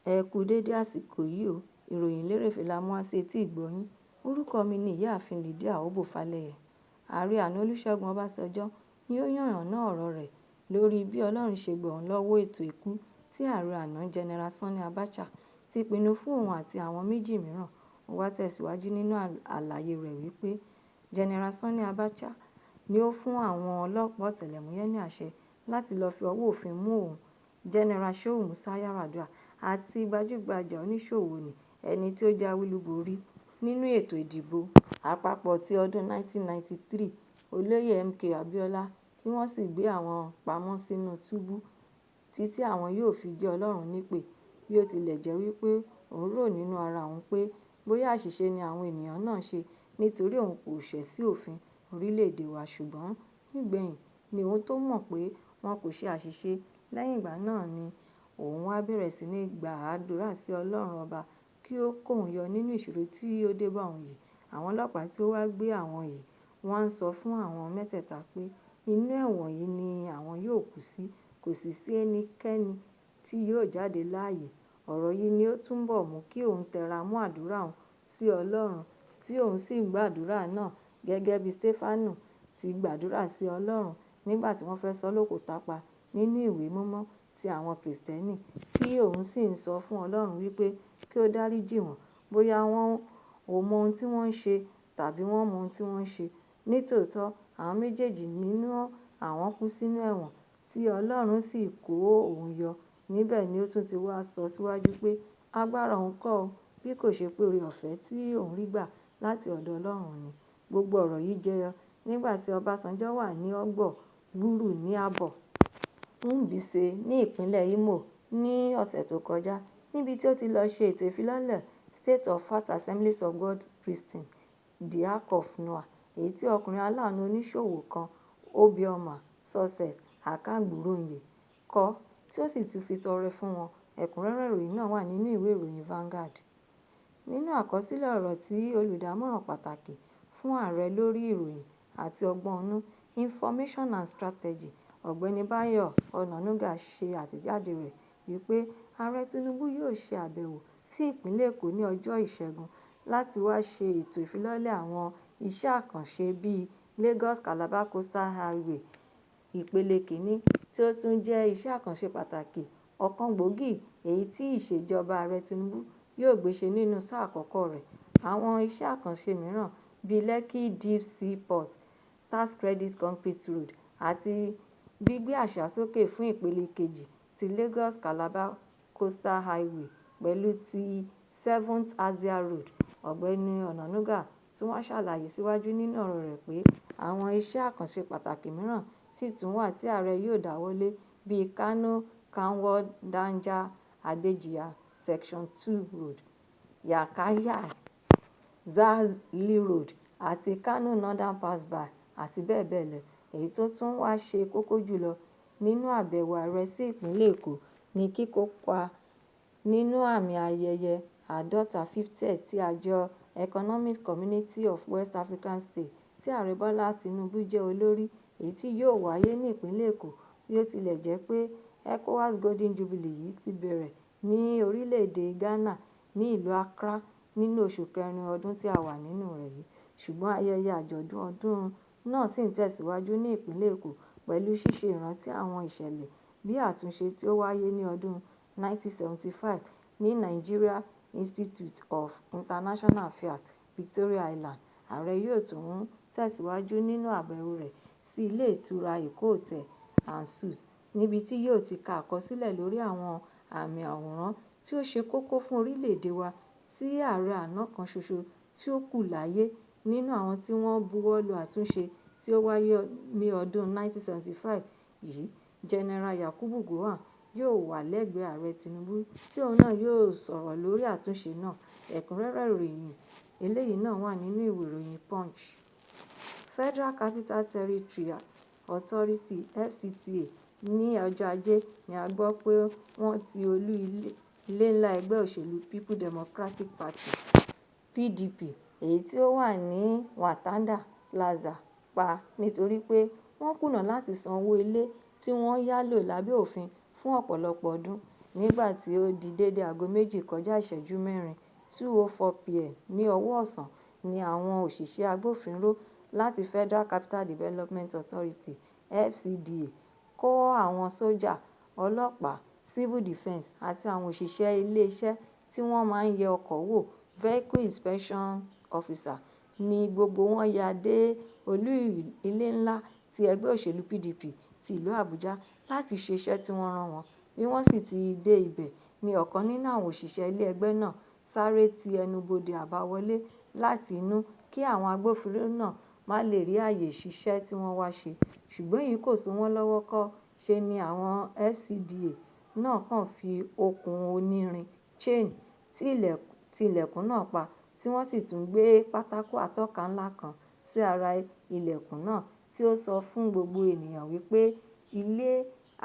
Ẹ kú dédé àsìkò yìí o. Ìròyìn lérèfé la mú wá sí etí ìgbọ́ yín. Orúkọ mi ni Ìyáàfin Lydia Obo Falẹyẹ. Ààrẹ àná Olúṣẹ́gun Ọbásanjọ́ ni ó yànnàná ọ̀rọ̀ rẹ̀ lórí bí Ọlọ́run ṣe gbà òun lọ́wọ́ ètò ikú tí ààrẹ àná General Sani Abacha ti pinnu fún òun àti àwọn méjì mìíràn. Ó wá tẹ̀síwájú nínú àlàyé rẹ̀ wípé General Sani Abacha ni ó fún àwọn ọlọ́pàá ọ̀tẹlẹ̀múyẹ́ ní àṣẹ láti lọ fi ọwọ́ òfin mú òun, General Shehu Musa Yar'Adua àti gbajúgbajà oníṣòwò nì ẹni tí ó jáwé olúborí nínú ètò ìdìbò àpapọ̀ ti ọdún 1993, Olóyè MKO Abiola, kí wọ́n sì gbé àwọn pamọ́ sínú túbú títí àwọn yóò fi jẹ́ Ọlọ́run nípè. Bí ó tilẹ̀ jẹ́ wípé òun rò nínú ara òun pé bóyá àṣìṣe ni àwọn ènìyàn náà ṣe nítorí òun kò ṣẹ̀ sí òfin orílẹ̀-èdè wa, ṣùgbọ́n nígbẹ̀yìn ni òun tó mọ̀ pé wọn kò ṣe àṣìṣe. Lẹ́yìn ìgbà náà ni òun wá bẹ̀rẹ̀ sí ní gba àdúrà sí Ọlọ́run ọba kí ó kó òun yọ nínú ìṣòro tí ó dé bá òun yìí. Àwọn ọlọ́pàá tí ó wá gbé àwọn yìí wá ń sọ fún àwọn mẹ́tẹ̀ẹ̀ta pé inú ẹ̀wọ̀n yìí ni àwọn yóò kú sí, kò sì sí ẹnikẹ́ni tí yóò jáde láàyè. Ọ̀rọ̀ yìí ni ó túnbọ̀ mú kí òun tẹra mọ́ àdúrà òun sí Ọlọ́run, tí òun sì ń gbàdúrà náà gẹ́gẹ́ bí Stefanu ti gbàdúrà sí Ọlọ́run nígbà tí wọ́n fẹ́ sọ lókùúta pa nínú ìwé mímọ́ ti àwọn Kìrìsìtẹ́nì, tí òun sì ń sọ fún Ọlọ́run wípé kí ó dáríjì wọ́n bóyá wọ́n ò mọ ohun tí wọ́n ń ṣe tàbí wọ́n mọ ohun tí wọ́n ń ṣe. Nítòótọ́, àwọn méjèèjì nínú àwọn kú sínú ẹ̀wọ̀n tí Ọlọ́run sì kó òun yọ. Níbẹ̀ ni ó tún ti wá sọ síwájú pé agbára òun kọ́ ọ bí kò ṣe pé oore ọ̀fẹ́ tí òun rí gbà láti ọ̀dọ̀ Ọlọ́run ni. Gbogbo ọ̀rọ̀ yìí jẹyọ nígbà tí Ọbásanjọ́ wà ní Ọgbọ̀ Gbúrú ní Àbọ̀ Mbaise ní ìpínlẹ̀ Imo ní ọ̀sẹ̀ tó kọjá, níbi tí ó ti lọ ṣe ètò ìfilọ́lẹ̀ State of Art Assemblies of God Christian, The Ark of Noah, èyí tí ọkùnrin aláàánú oníṣòwò kan, Obioma Success Akagburuonye kọ́ tí ó sì tún fi tọrẹ fún wọn. Ẹ̀kúnrẹ́rẹ́ ìròyìn náà wà nínú ìwé ìròyìn Vanguard. Nínú àkọsílẹ̀ ọ̀rọ̀ tí olùdámọ̀ràn pàtàkì fún ààrẹ lórí ìròyìn àti ọgbọ́n-inú, Information and Strategy, Ọ̀gbẹ́ni Báyọ̀ Ọ̀nànúgà ṣe àtẹ̀jáde rẹ̀ wípé Ààrẹ Tinubu yóò ṣe àbẹ̀wò sí ìpínlẹ̀ Èkó ní ọjọ́ Ìṣẹ́gun láti wá ṣe ètò ìfilọ́lẹ̀ àwọn iṣẹ́ àkànṣe bíi Lagos-Calabar Coastal Highway ìpele kìíní, tí ó tún jẹ́ iṣẹ́ àkànṣe pàtàkì ọ̀kan gbòógì èyí tí ìṣèjọba Ààrẹ Tinubu yóò gbé ṣe nínú sáà àkọ́kọ́ rẹ̀, àwọn iṣẹ́ àkànṣe mìíràn bíi Lekki Deep Sea Port, Tax Credit Concrete Road àti gbígbé àsíá sókè fún ìpele kejì ti Lagos-Calabar Coastal Highway pẹ̀lú ti Seventh Asia Road. Ọ̀gbẹ́ni Ọ̀nànúgà tún wá ṣàlàyé síwájú nínú ọ̀rọ̀ rẹ̀ pé àwọn iṣẹ́ àkànṣe pàtàkì mìíràn sì tún wà tí ààrẹ yóò dáwọ́lé bíi Kano-Kanwo Danja Hadejia Section 2 Road, Yankaya-Zaria Road àti Kano Northern Pass-by àti bẹ́ẹ̀ bẹ́ẹ̀ lọ. Èyí tó tún wá ṣe kókó jùlọ nínú àbẹ̀wò ààrẹ sí ìpínlẹ̀ Èkó ní kíkópa nínú àmì ayẹyẹ àádọ́ta 50th ti àjọ Economic Community of West African States tí Ààrẹ Bọ́lá Tinubu jẹ́ olórí, èyí tí yóò wáyé ní ìpínlẹ̀ Èkó. Bí ó tilẹ̀ jẹ́ pé ECOWAS Golden Jubilee yìí ti bẹ̀rẹ̀ ní orílẹ̀-èdè Ghana ní ìlú Accra nínú oṣù kẹrin ọdún tí a wà nínú rẹ̀ yìí, ṣùgbọ́n ayẹyẹ àjọ̀dún ọdún náà sì ń tẹ̀síwájú ní ìpínlẹ̀ Èkó pẹ̀lú ṣíṣe ìrántí àwọn ìṣẹ̀lẹ̀ bí àtúnṣe tí ó wáyé ní ọdún 1975 ní Nigeria Institute of International Affairs, Victoria Island. Ààrẹ yóò tún tẹ̀síwájú nínú àbẹ̀wò rẹ̀ sí ilé ìtura Eko Hotel and Suites níbi tí yóò ti ka àkọsílẹ̀ lórí àwọn àmì àwòrán tí ó ṣe kókó fún orílẹ̀-èdè wa tí ààrẹ àná kan ṣoṣo tí ó kù láyé nínú àwọn tí wọ́n buwọ́lu àtúnṣe tí ó wáyé ní ọdún 1975 yìí, General Yakubu Gowon, yóò wà lẹ́gbẹ̀ẹ́ Ààrẹ Tinubu tí òun náà yóò sọ̀rọ̀ lórí àtúnṣe náà. Ẹ̀kúnrẹ́rẹ́ ìròyìn eléyìí náà wà nínú ìwé ìròyìn Punch. Federal Capital Territory Authority FCTA ní ọjọ́ Ajé ni a gbọ́ pé wọ́n ti olú ilé ńlá ẹgbẹ́ òṣèlú People Democratic Party PDP èyí tí ó wà ní Watanda Plaza pa nítorí pé wọ́n kùnà láti san owó ilé tí wọ́n yá lò lábẹ́ òfin fún ọ̀pọ̀lọpọ̀ ọdún. Nígbà tí ó di dédé aago 1:04, 2:04 p.m. ní ọwọ́ ọ̀sán ni àwọn òṣìṣẹ́ agbófinró láti Federal Capital Development Authority (FCDA) kó àwọn sójà, ọlọ́pàá, Civil Defence àti àwọn òṣìṣẹ́ iléeṣẹ́ tí wọ́n máa ń yẹ ọkọ̀ wò Vehicle Inspection Officer ní gbogbo wọn ya dé olú ilé ńlá ti ẹgbẹ́ òṣèlú PDP ti ìlú Àbújá láti ṣe iṣẹ́ tí wọ́n rán wọn. Bí wọ́n sì ti dé ibẹ̀ ní ọ̀kan nínú àwọn òṣìṣẹ́ ilé ẹgbẹ́ náà sáré ti ẹnubodè àbáwọlé láti inú kí àwọn agbófinró náà má lè rí ààyè ṣiṣẹ́ tí wọ́n wá ṣe. Ṣùgbọ́n èyí kò so wọ́n lọ́wọ́ kọ́, ṣe ni àwọn FCDA náà kàn fi okùn onírin chain ti ilẹ̀kùn náà pa, tí wọ́n sì tún gbé pátákó atọ́ka ńlá kan sí ara ilẹ̀kùn náà tí ó sọ fún gbogbo ènìyàn wípé ilé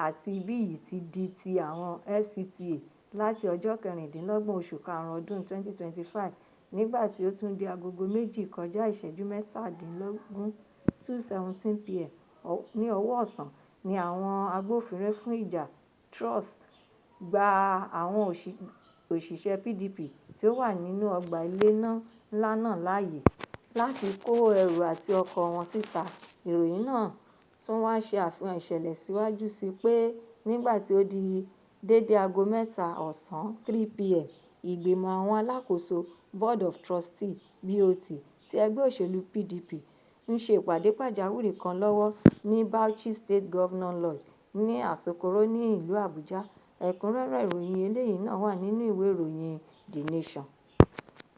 àti ibí yìí ti di ti àwọn FCTA láti ọjọ́ 26 oṣù karùn-ún ọdún 2025. Nígbà tí ó tún di agogo 1:17, 2:17 p.m. ní ọwọ́ ọ̀sán ni àwọn agbófinró fún ìjà TRUS gba àwọn òṣìṣẹ́ PDP tí ó wà nínú ọgbà ilé ńlá náà láàyè láti kó ẹrù àti ọkọ̀ wọn síta. Ìròyìn náà tún wá ṣe àfihàn ìṣẹ̀lẹ̀ síwájú sí i pé nígbà tí ó di dédé aago 3 ọ̀sán 3 p.m. ìgbìmọ̀ àwọn alákòóso Board of Trustees (BOT) ti ẹgbẹ́ òṣèlú PDP ń ṣe ìpàdé pàjáwìrì kan lọ́wọ́ ní Bauchi State Governor Lodge ní Asokoro ní ìlú Àbújá. Ẹ̀kúnrẹ́rẹ́ ìròyìn eléyìí náà wà nínú ìwé ìròyìn The Nation.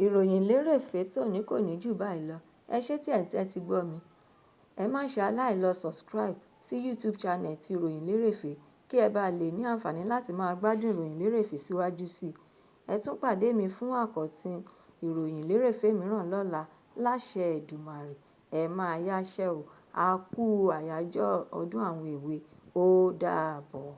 Ìròyìn lérèfé tòní kò ní jù báyìí lọ. Ẹ ṣé tí ẹ̀ ń tẹ́tí gbọ́ mi. Ẹ má ṣe aláìlọ subscribe sí YouTube channel ti Ìròyìn Lérèfé kí ẹ bá lè ní àǹfààní láti máa gbádùn ìròyìn lérèfé síwájú sí i. Ẹ tún pàdé mi fún àkọ́tún ìròyìn lérèfé mìíràn lọ́la láṣẹ Èdùmàrè. Ẹ máa yáṣẹ́ o. A kú àyájọ́ ọdún àwọn èwe. Ó dàbọ̀.